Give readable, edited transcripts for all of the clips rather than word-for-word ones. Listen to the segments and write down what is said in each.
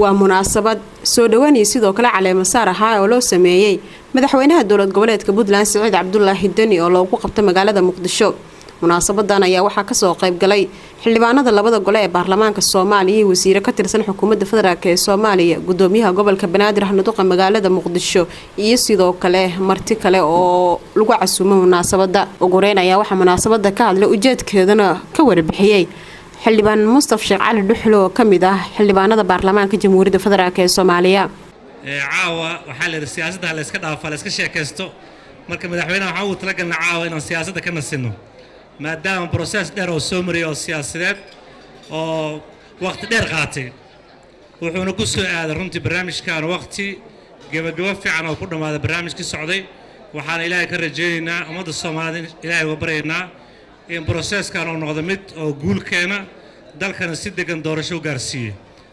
Waa munaasabad soo dhawaanaya, sidoo kale caleemasaar ahaa oo loo sameeyey madaxweynaha dowlad goboleedka Puntland, Siciid Cabdulaahi Deni, oo loogu qabto magaalada Muqdisho. Munaasabadan ayaa waxaa kasoo qaybgalay xildhibaanada labada gole ee baarlamaanka Soomaaliya iyo wasiiro ka tirsan xukuumadda federaalk ee Soomaaliya, gudoomiyaha gobolka Banaadir, ahna duqa magaalada Muqdisho, iyo sidoo kale marti kale oo lagu casuumo munaasabada. Ugu horeyn ayaa waxaa munaasabada ka hadlay, ujeedkeedana ka warbixiyey, xildhibaan Mustaf Sheekh Cali Dhuxlo oo kamid ah xildhibaanada baarlamaanka Jamhuuriyadda Federaalk ee Soomaaliya. Caawa waxaa la yidhi siyaasadda ha layska dhaafo, ha layska sheekaysto. Marka madaxweynaha waxaan ugu talagalnay caawa inaan siyaasadda ka nasino, maadaama process dheer oo soo mariyay oo siyaasadeed oo waqti dheer qaatay. Wuxuuna ku soo aaday runtii barnaamijkan waqti gebagabo fiican oo ku dhammaaday barnaamijkii socday. Waxaana Ilaahay ka rajaynaynaa, ummadda Soomaalida Ilaahay uga baryaynaa in processkan uu noqdo mid oo guul keena, dalkana si degan doorasho u gaarsiiye,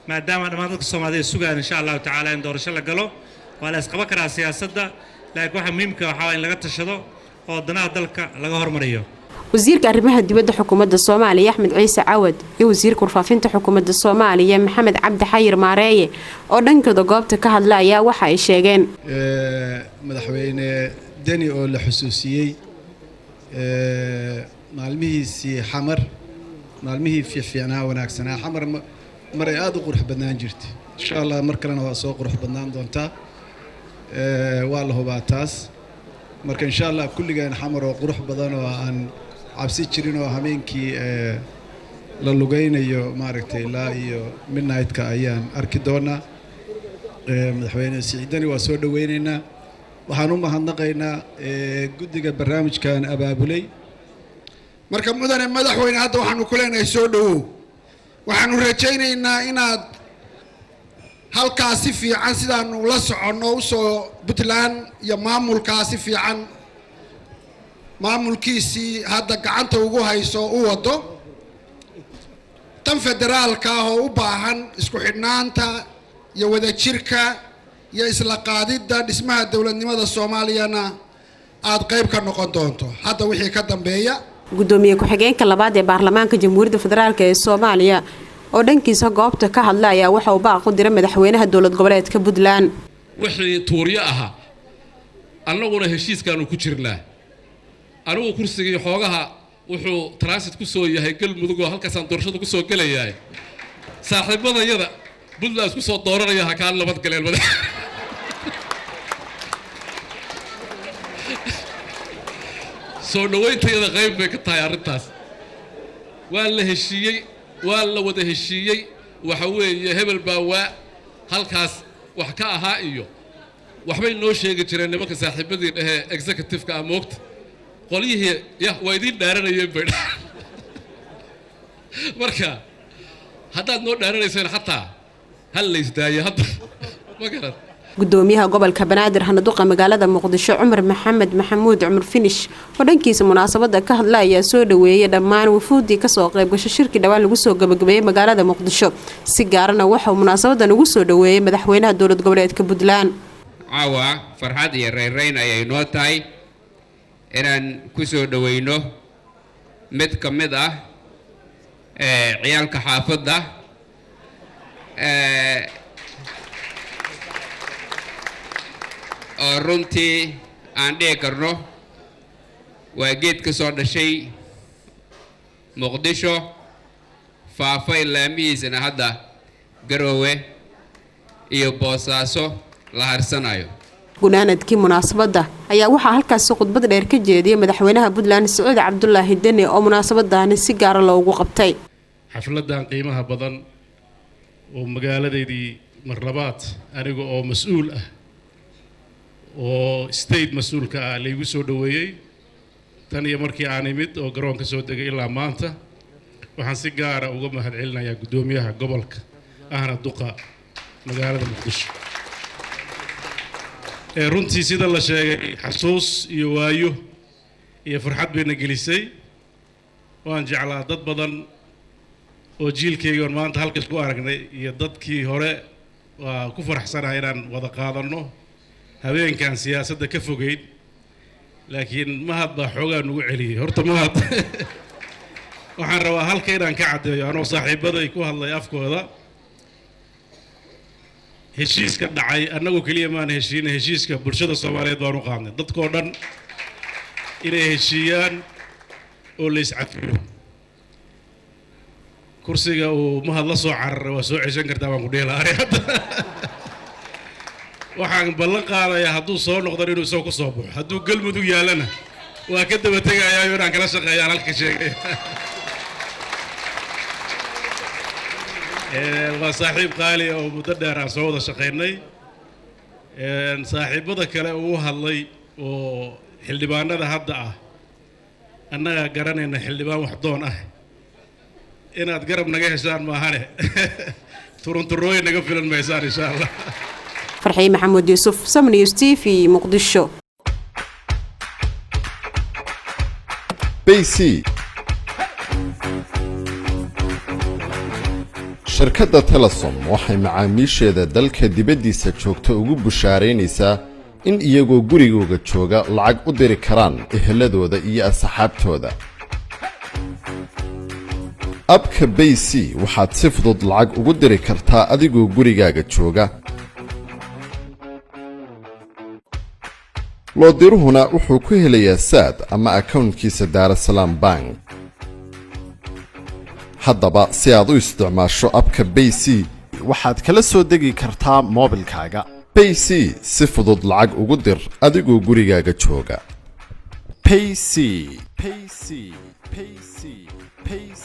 maadaama dhammaan dadka Soomaalida ay sugaan, insha Allahu tacaala, in doorasho la galo. Waa la isqaban karaa siyaasadda, laakiin waxa muhiimka waxaa in laga tashado oo danaha dalka laga hormariyo. Wasiirka arrimaha dibadda xukuumadda Soomaaliya, Axmed Ciise Cawad, iyo wasiirka warfaafinta xukuumadda Soomaaliya, Maxamed Cabdi Xayir Maareeye, oo dhankooda goobta ka hadla ayaa waxa ay sheegeen. Madaxweyne Deni oo la xusuusiyey maalmihiisii Xamar, maalmihii fiicfiicnaa, wanaagsanaa. Xamar mar ay aada u qurux badnaan jirtay. Insha Allah mar kalena waa soo qurux badnaan doontaa, waa la hubaa taas. Marka insha Allah kulligeen Xamar oo qurux badan oo aan cabsi jirin oo habeenkii la lugaynayo, maaragtay, ilaa iyo midnight-ka ayaan arki doonaa. Madaxweyne Siciid Deni waa soo dhoweynaynaa. Waxaan u mahadnaqaynaa guddiga barnaamijkan abaabulay. Marka mudane madaxweyne, hadda waxaanu ku leenahay soo dhowow. Waxaanu rajaynaynaa inaad halkaa si fiican sidaanu la soconno usoo Puntland iyo maamulkaa si fiican maamulkiisii hadda gacanta ugu hayso u wado tan federaalka ah oo u baahan isku xidhnaanta iyo wadajirka iyo isla qaadidda dhismaha dowladnimada Soomaaliyana aad qayb ka noqon doonto hadda wixii ka dambeeya. Gudoomiye ku-xigeenka labaad ee baarlamaanka Jamhuuriyadda Federaalk ee Soomaaliya oo dhankiisa goobta ka hadla ayaa waxa uu baaq u diray madaxweynaha dowlad goboleedka Puntland. Wixii tuuryo ahaa, annaguna heshiiskaanu ku jirnaa. Anigu kursigii xoogaha wuxuu transit ku soo yahay Galmudug, oo halkaasaan doorashada ku soo gelayahay. Saaxiibadayada Puntland isku soo dooranaya ha kaa nabad galeen. Madax soo dhawayntayada qayb bay ka tahay arrintaas. Waa la heshiiyey, waa la wada heshiiyey. Waxa weeye hebel baa waa halkaas wax ka ahaa iyo waxbay noo sheegi jireen nimanka saaxiibadii dhehee executive-ka ah, moogta qolyihii ya waa idiin dhaaranayeen bay. Marka haddaad noo dhaaranayseen xataa hal laysdaaye hadda, ma garan. Gudoomiyaha gobolka Banaadir, ahna duqa magaalada Muqdisho, Cumar Maxamed Maxamuud, Cumar Finish, oo dhankiisa munaasabada ka hadla ayaa soo dhaweeyay dhammaan wufuuddii kasoo qaybgasho shirkii dhawaan lagu soo gabagabeeyey magaalada Muqdisho. Si gaarana waxauu munaasabadan ugu soo dhaweeyey madaxweynaha dowlad goboleedka Puntland. Caawa farxad iyo rayrayn ayay noo tahay inaan ku soo dhoweyno mid ka mid ah ciyaalka xaafadda oo runtii aan dhihi karno waa geed ka soo dhashay Muqdisho, faafay, laamihiisana hadda Garoowe iyo Boosaaso la harsanayo. Gunaanadkii munaasabadda ayaa waxaa halkaasi khudbad dheer ka jeediyay madaxweynaha Puntland, Siciid Cabdulaahi Deni, oo munaasabadani si gaara loogu qabtay. Xafladan qiimaha badan oo magaaladeydii mar labaad aniga oo mas-uul ah oo state mas-uulka ah laygu soo dhoweeyey, tan iyo markii aan imid oo garoonka soo degay ilaa maanta, waxaan si gaara uga mahadcelinayaa guddoomiyaha gobolka ahna duqa magaalada Muqdisho. Ee runtii sida la sheegay xasuus iyo waayo iyo farxad bayna gelisay. Waan jeclaa dad badan oo jiilkayga oon maanta halkas ku aragnay iyo dadkii hore waa ku faraxsanahay inaan wada qaadanno habeenkan siyaasadda ka fogeyn, laakiin Mahad baa xoogaa nugu celiyey. Horta Mahad, waxaan rabaa halka inaan ka caddeeyo anoo saaxiibaday ku hadlay afkooda. Heshiiska dhacay annagu keliya maan heshiina, heshiiska bulshada Soomaaliyeed baan u qaadnay, dadkoo dhan inay heshiiyaan oo la iscafiyo. Kursiga uu Mahad la soo cararay waa soo ceshan kartaa baan ku dhihi lahaa. Ani hadda waxaan ballan qaadayaa hadduu soo noqdan inuu isagoo ku soo baxo, hadduu Galmudug yaallana waa ka daba tegayaayo inaan kala shaqeeyaan halka sheegay. Waa saaxiib qaali oo muddo dheer aan soo wada shaqaynay. Saaxiibada kale uu hadlay oo xildhibaanada hadda ah, annagaa garanayna xildhibaan wax doon ah inaad garab naga heshaan maahane, turunturooyin naga filan maysaan, insha Allah. Farxiye Maxamuud Yuusuf, Samnews TV, Muqdisho. Bayc. Shirkadda Telesom waxay macaamiisheeda dalka dibaddiisa joogta ugu bushaaraynaysaa in iyagoo gurigooga jooga lacag u diri karaan eheladooda iyo asxaabtooda. App-ka Bayc waxaad si fudud lacag ugu diri kartaa adigoo gurigaaga jooga. Loodiruhuna wuxuu ku helayaa Saad ama akownkiisa Daarasalaam Bank. Haddaba si aad u isticmaasho app-ka Bayc, waxaad kala soo degi kartaa moobilkaaga. Bayc si fudud lacag ugu dir adigoo gurigaaga jooga. Payc, Payc, Payc, Payc.